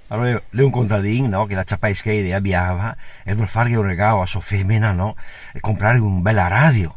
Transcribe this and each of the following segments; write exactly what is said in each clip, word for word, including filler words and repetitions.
Alora, l'è un contadin, no? Che l'à ciapà i schei de la biava e vol farghe un regalo a so femena, no? E comprarghe un bela radio.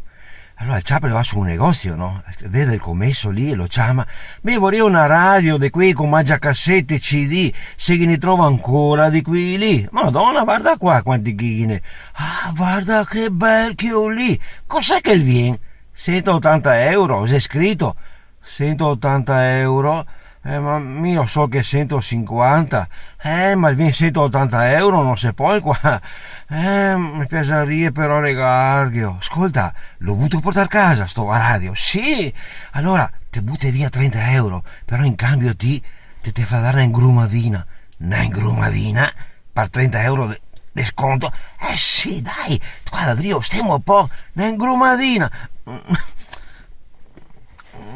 Alora el ciapa e va su un negosio, no? Vede el comeso lì e lo ciama: "Mi voria una radio de quei co magiacasete, C D, se ghe ne trova ancora de quei lì." "Madona, varda qua quanti che ghe n'è." "Ah, varda che bel che l'è lì." "Cos'è che el vien?" "Sento otanta euro, xe scrito." "Sento otanta euro? Eh, ma mi go sol che sento sinquanta." "Eh, ma vien sento otanta euro, no se pol qua." "Eh, me piasaria però regalarghelo." "Scolta, lo vuto portar casa sto radio?" "Sì." "Alora te bute via trenta euro, però in cambio ti te te fa dar na ingrumadina." "Na ingrumadina? Par trenta euro de, de sconto?" "Eh sì, dai, varda, Drio, stemo un po', na ingrumadina."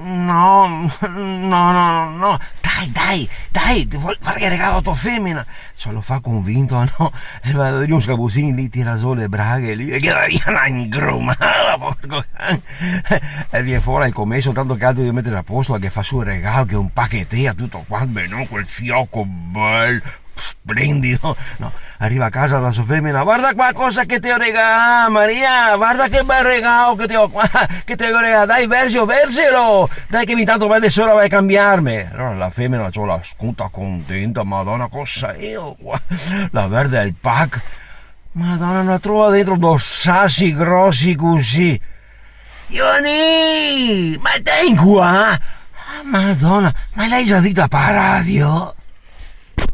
"No, no, no, no, no. Dai, dai, dai, te vol farghe regalo a to femena." Ciò, lo fa convinto, no? E va lì un scabusin lì, tira zo le braghe lì, e ghe dà via na ingrumada, porco can. E vien fora el comeso, tanto che altro de meter a posto, che fa su el regalo, che un pachetea, tuto quanto, ben, no? Quel fioco bel, splendido, no? Ariva a casa da so femena: "Varda qua cosa che te go regalà, Maria, varda che bel regalo che te go qua, che te go regalà, dai, verxelo, verxelo, dai che mi tanto vado de sora, vago a cambiarme." Alora la femena, ciò, la scuta contenta: "Madona, cosa xe qua?" La verde el pac, Madona, la trova dentro do sasi grosi cusì. "Ionì, ma te in qua?" "Ah, Madona, ma l'hai già dita par radio?"